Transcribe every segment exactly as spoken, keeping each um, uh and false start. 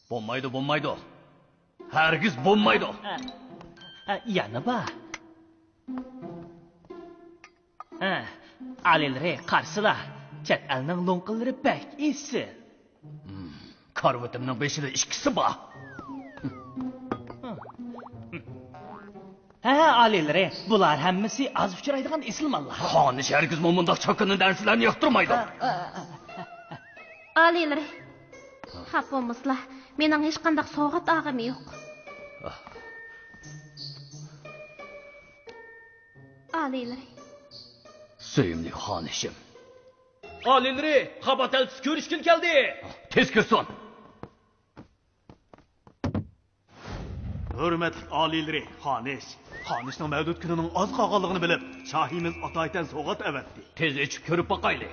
بولمايدۇ، بولمايدۇ. ھەرگىز بولمايدۇ. ئە، ئە، يەنە بار. ھە، ئالىيلىرى قارىسىلا، چەت ئەلنىڭ لوڭقىلىرى بەك ئېسىل. ھىم، كارىۋىتىمنىڭ بېشىدا ئىككىسى بار. ھە، ئالىيلىرى، بۇلار ھەممىسى ئاز ئۇچرايدىغان ئېسىل ماللار. خانىش ھەرگىزمۇ مۇنداق چاكىنا نەرسىلەرنى ياقتۇرمايدۇ. ئالىيلىرى، خاپا بولمىسىلا، مېنىڭ ھېچقانداق سوۋغات ئالغىنىم يوق. ئالىيلىرى. سۆيۈملۈك خانىشىم. ئالىيلىرى، خابات ئەلچىسى كۆرۈشكىلى كەلدى. تېز كىرسۇن. ھۆرمەتلىك ئالىيلىرى، خانىش. خانىشنىڭ مەۋلۇت كۈنىنىڭ ئاز قالغانلىقىنى بىلىپ، شاھىمىز ئاتايتەن سوۋغات ئەۋەتتى. تېز ئېچىپ كۆرۈپ باقايلى.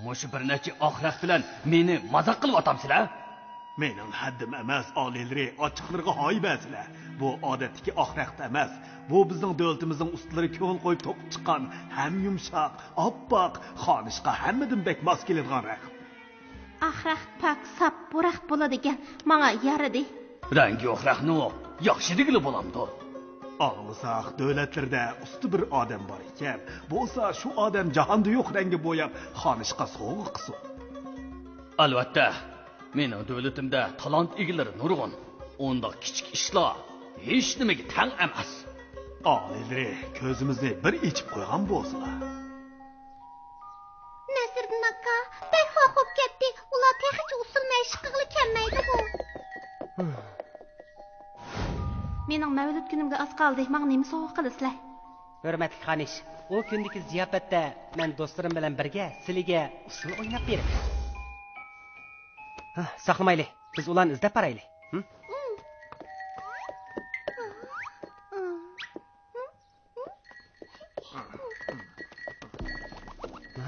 مۇشۇ بىر نەچچە ئاق رەخت بىلەن مېنى مازاق قىلىۋاتامسىلەر؟ مېنىڭ ھەددىم ئەمەس، ئالىيلىرى، ئاچچىقلىرىغا ھاي بەرسىلە. بۇ ئادەتتىكى ئاق رەخت ئەمەس. بۇ بىزنىڭ دۆلىتىمىزنىڭ ئۇستىلىرى كۆڭۈل قويۇپ توقۇپ چىققان ھەم يۇمشاق، ئاپئاق، خانىشقا ھەممىدىن بەك ماس كېلىدىغان رەخت. ئاق رەخت پاك، ساپ بۇ رەخت بولىدىكەن. ماڭا يارىدى. رەڭگى يوق رەختنىمۇ ياخشى دېگىلى بولامدۇ؟ ئاڭلىساق، دۆلەتلىرىدە ئۇستا بىر ئادەم بار ئىكەن. بولسا، شۇ ئادەم جاھاندا يوق رەڭگە بوياپ، خانىشقا سوۋغا قىلسۇن. ئەلۋەتتە، مېنىڭ دۆلىتىمدە تالانت ئىگىلىرى نۇرغۇن. ئۇنداق كىچىك ئىشلار ھېچنېمىگە تەڭ ئەمەس. ئالىيلىرى، كۆزىمىزنى بىر ئېچىپ قويغان بولسىلا. نەسىردىن ئاكا، بەك ھوقۇپ كەتتى. ئۇلار تېخىچە ئۇسسۇل مەشىق قىلغىلى كەلمەيدىغۇ. مېنىڭ مەۋلۇت كۈنۈمگە ئاز قالدى. ماڭا نېمە سوۋغا قىلىسىلەر؟ ھۆرمەتلىك خانىش، ئۇ كۈندىكى زىياپەتتە مەن دوستلىرىم بىلەن بىرگە سىلىگە ئۇسسۇل ئويناپ بېرىمەن. ھە، ساقلىمايلى، بىز ئۇلارنى ئىزدەپ بارايلى. ھىم؟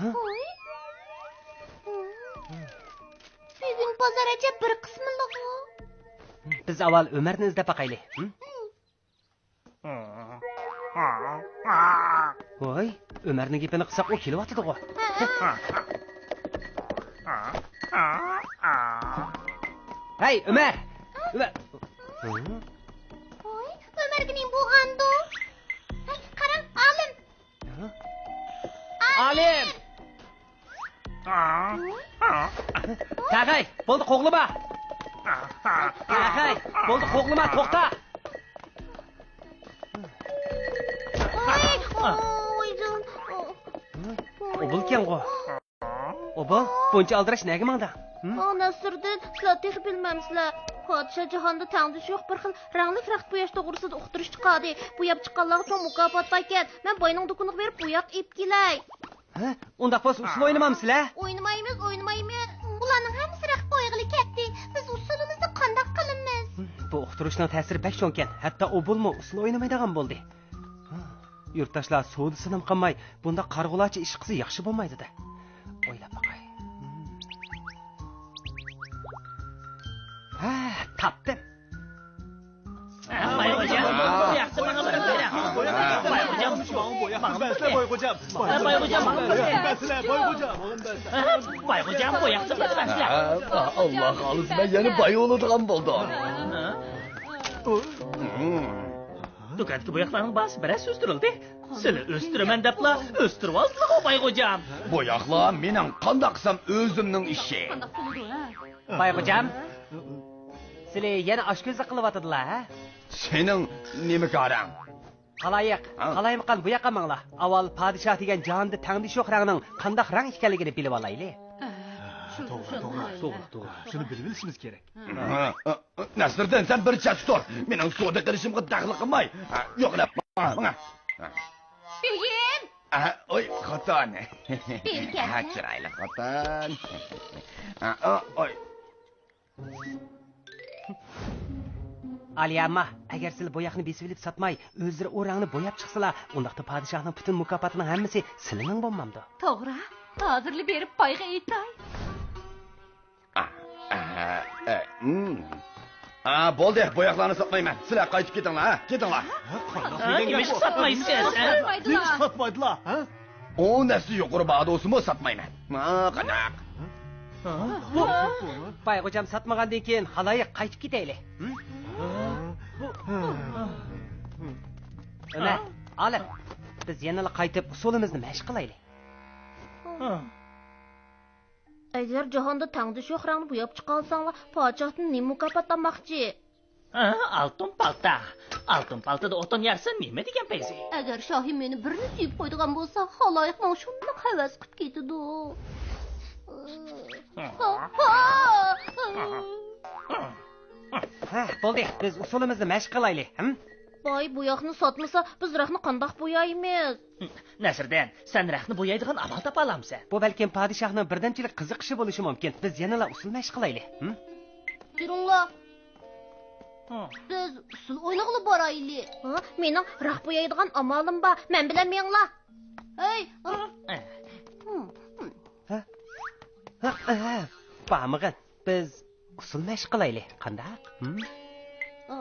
ھە؟ ۋوي. بۈگۈن بازار ئەجەب بىر قىسمىلىغۇ. بىز ئاۋۋال ئۆمەرنى ئىزدەپ باقايلى. ھىم؟ ۋوي، ئۆمەرنىڭ گېپىنى قىلساق، ئۇ كېلىۋاتىدىغۇ. ھەي، ئۆمەر! ئۆمەر! ۋوي، ئۆمەرگە نېمە بولغاندۇ؟ ھەي، قاراڭ، ئالىم! ئالىم! تەغەي، بولدى، قوغلىما! تەغەي، بولدى، قوغلىما، توختا! ۋوي، ۋوي، جان. ئوبۇلكەنغۇ. ئوبۇل، بۇنچە ئالدىراش نەگە ماڭدىڭ؟ ھىم؟ ئا، نەسىردىن، سىلەر تېخى بىلمەمسىلەر. پادىشاھ جاھاندا تەڭدىشى يوق بىر خىل رەڭلىك رەخت بوياش توغرىسىدا ئۇقتۇرۇش چىقاردى. بوياپ چىققانلارغا چوڭ مۇكاپات باركەن. مەن باينىڭ دۇكىنىغا بېرىپ بوياق ئېلىپ كېلەي. ھە؟ ئۇنداق بولسا ئۇسسۇل ئوينىمامسىلەر؟ ئوينىمايمىز، ئوينىمايمىز. ئۇلارنىڭ ھەممىسى رەخت بويىغىلى كەتتى. بىز ئۇسسۇلىمىزنى قانداق قىلىمىز؟ بۇ ئۇقتۇرۇشنىڭ تەسىرى بەك چوڭكەن. ھەتتا ئوبۇلمۇ ئۇسسۇل ئوينىمايدىغان بولدى. يۇرتداشلار سودىسىنىمۇ قىلماي، بۇنداق قارىغۇلارچە ئىش قىلسا ياخشى بولمايدۇ-دە. ئويلاپ باقاي. ھە، تاپتىم. بايغوجام، بۇ ياقتا ماڭا بىر بېرىڭ. بايغوجام، بايغوجام، بايغوجام، بايغوجام، بۇ ياقتا بىر بەرسىلە. بايغوجام، بۇ ياقتا بىر بەرسىلە. ئاللا خالىسا، مەن يەنە باي بولىدىغان بولدۇم. دۇكاندىكى بوياقلارنىڭ باھاسى بىر ھەسسە ئۆستۈرۈلدى. سىلى ئۆستۈرىمەن دەپلا ئۆستۈرۈۋالدىلىغۇ، بايغوجام. بوياقلار مېنىڭ قانداق قىلسام ئۆزۈمنىڭ ئىشى. بايغوجام، سىلى يەنە ئاشكۆزلۈك قىلىۋاتىدىلا، ھە؟ سېنىڭ نېمە كارىڭ؟ خالايىق، ھە؟ قالايمىقان بۇ ياققا ماڭلا. ئاۋۋال پادىشاھ دېگەن جاھاندا تەڭدىشى يوق رەڭنىڭ قانداق رەڭ ئىكەنلىكىنى بىلىۋالايلى. توغرا، توغرا، توغرا، توغرا. شۇنى بىلىۋېلىشىمىز كېرەك. نەسىردىن، سەن بىر چەتتە تۇر. مېنىڭ سودا قىلىشىمغا دەخلى قىلماي. يوقلا، ماڭا. بۈگۈن. ئوي، خوتۇن. بېرىكەللە. چىرايلىق خوتۇن. ئوي. ئالىيە ئامما، ئەگەر سىلى بوياقنى بېسىۋېلىپ ساتماي، ئۆزلىرى ئۇ رەڭنى بوياپ چىقسىلا، ئۇنداقتا پادىشاھنىڭ پۈتۈن مۇكاپاتىنىڭ ھەممىسى سىلىنىڭ بولمامدۇ؟ توغرا، ھازىرلا بېرىپ بايغا ئېيتاي. ئە، ئە، ھىم. ئا، بولدى، بوياقلارنى ساتمايمەن. سىلەر قايتىپ كېتىڭلار، ھە؟ كېتىڭلار. ھە؟ نېمىشقا ساتمايسىز، ھە؟ نېمىشقا ساتمايدىلا، ھە؟ ئون ھەسسە يۇقىرى باھادا بولسىمۇ ساتمايمەن. ھا، قانداق؟ بۇ، باي خوجام ساتمىغاندىن كېيىن خالايىق قايتىپ كېتەيلى. ئەنە، ئالىم، بىز يەنىلا قايتىپ ئۇسۇلىمىزنى مەشىق قىلايلى. ئەگەر جاھاندا تەڭدىشى يوق رەڭنى بوياپ چىقالساڭلار، پادىشاھتىن نېمە مۇكاپاتلانماقچى؟ ھە، ئالتۇن پالتا. ئالتۇن پالتىدا ئوتۇن يارسا نېمە دېگەن پەيزى؟ ئەگەر شاھى مېنى بىرلا سۆيۈپ قويىدىغان بولسا، خالايىق ماڭا شۇنداق ھەۋەس قىلىپ كېتىدۇ. ھە، بولدى، بىز ئۇسۇلىمىزنى مەشىق قىلايلى، ھىم؟ باي بوياقنى ساتمىسا، بىز رەخنە قانداق بويايمىز؟ نەسىردىن، سەن رەخنە بويايدىغان ئامال تاپالامسەن؟ بۇ بەلكىم پادىشاھنىڭ بىردەمچىلىك قىزىقىشى بولۇشى مۇمكىن. بىز يەنىلا ئۇسۇل مەشىق قىلايلى. ھىم؟ يۈرۈڭلار. ھە. بىز ئۇسسۇل ئوينىغىلى بارايلى. ھە، مېنىڭ رەخ بويايدىغان ئامالىم بار. مەن بىلەن مېڭىڭلار. ھەي! ھە. ھە، ھە، ھە. بارمىغىن. بىز ئۇسسۇل مەشىق قىلايلى. قانداق؟ ھىم؟ ئا،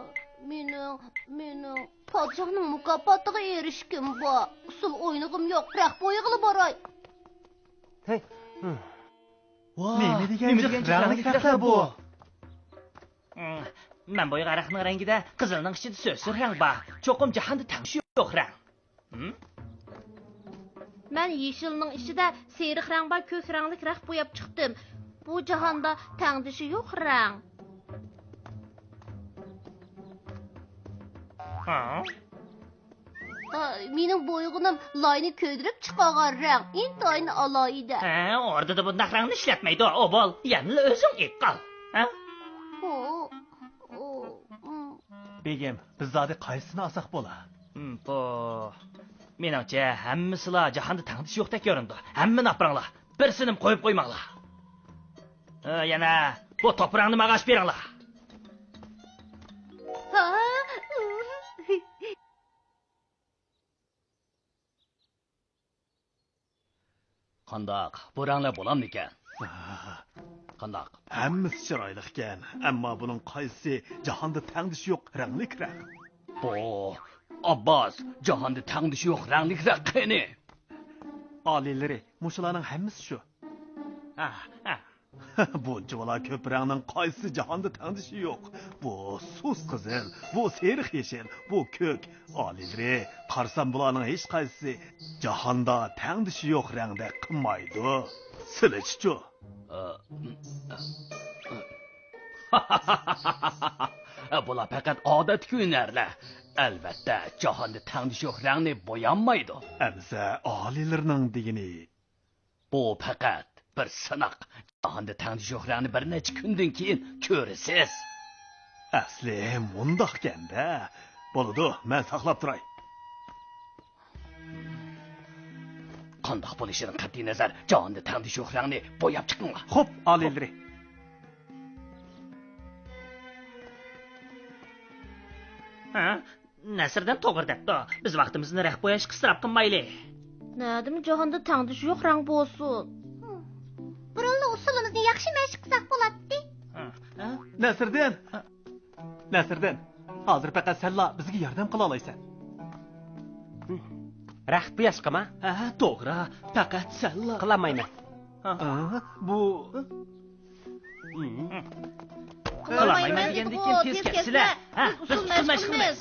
مېنىڭ، مېنىڭ پادىشاھنىڭ مۇكاپاتىغا ئېرىشكۈم بار. ئۇسسۇل ئوينىغۇم يوق. رەخ بويىغىلى باراي. ھەي. ھىم. ۋاھ، نېمە دېگەن جىق رەڭلىك رەخلەر بۇ! مەن بويىغان رەخنىڭ رەڭگىدە قىزىلنىڭ ئىچىدە سۆسۈر رەڭ بار. چوقۇم جاھاندا تەڭدىشى يوق رەڭ. ھىم؟ مەن يېشىلنىڭ ئىچىدە سېرىق رەڭ بار كۆك رەڭلىك رەخ بوياپ چىقتىم. بۇ جاھاندا تەڭدىشى يوق رەڭ. ھا؟ ھا، مېنىڭ بويىغىنىم لاينى كۆيدۈرۈپ چىقارغان رەڭ، ئىنتايىن ئالاھىدە. ھە، ئوردىدا بۇنداق رەڭنى ئىشلەتمەيدۇ، ئوبۇل. يەنىلا ئۆزۈڭ ئېيتىپ قال. ھە؟ ئو، ئو، ئۇم. بېگىم، بىز زادى قايسىسىنى ئالساق بولا؟ ھىم، بۇ، مېنىڭچە، ھەممىسىلا جاھاندا تەڭدىشى يوقتەك كۆرۈنىدۇ. ھەممىنى ئاپىرىڭلار. بىرسىنىمۇ قويۇپ قويماڭلار. ھە، يەنە بۇ توپراڭنى ماڭا ئاچىپ بېرىڭلار. ھا؟ قانداق، بۇ رەڭلەر بولامدىكەن؟ قانداق؟ ھەممىسى چىرايلىقكەن، ئەمما بۇنىڭ قايسىسى جاھاندا تەڭدىشى يوق رەڭلىك رەخ؟ بۇ، ئابباس، جاھاندا تەڭدىشى يوق رەڭلىك رەخ قېنى؟ ئالىيلىرى، مۇشۇلارنىڭ ھەممىسى شۇ. ھە، ھە. بۇنچىۋالا كۆپ رەڭنىڭ قايسىسى جاھاندا تەڭدىشى يوق؟ بۇ سۇس قىزىل، بۇ سېرىق يېشىل، بۇ كۆك. ئالىيلىرى، قارىسام بۇلارنىڭ ھېچقايسىسى جاھاندا تەڭدىشى يوق رەڭدەك قىلمايدۇ. سىلىچىچۇ؟ بۇلار پەقەت ئادەتتىكى ھۈنەرلەر. ئەلۋەتتە، جاھاندا تەڭدىشى يوق رەڭنى بويامايدۇ. ئەمىسە ئالىيلىرىنىڭ دېگىنى؟ بۇ پەقەت بىر سىناق. جاھاندا تەڭدىشى يوق رەڭنى بىر نەچچە كۈندىن كېيىن كۆرىسىز. ئەسلى مۇنداقكەن-دە. بولىدۇ، مەن ساقلاپ تۇراي. قانداق بولۇشىدىن قەتئىينەزەر، جاھاندا تەڭدىشى يوق رەڭنى بوياپ چىقىڭلار. خوپ، ئالىيلىرى. ھە؟ نەسىردىن توغرا دەپتۇ. بىز ۋاقتىمىزنى رەخ بوياشقا ئىسراپ قىلمايلى. نەدىمۇ جاھاندا تەڭدىشى يوق رەڭ بولسۇن؟ بۇرۇنلا ئۇسسۇلىمىزنى ياخشى مەشىق قىلساق بولاتتى. ھە؟ ھە؟ نەسىردىن! نەسىردىن! ھازىر پەقەت سەنلا بىزگە ياردەم قىلالايسەن. رەخت بوياشقىما؟ ھە، توغرا. پەقەت سەنلا. قىلالمايمەن. ھە؟ ھە؟ بۇ قىلالمايمەن دېگەندىكىن تېز كەتسىلە. ھە، بىز ئۇسسۇل مەشىق قىلىمىز.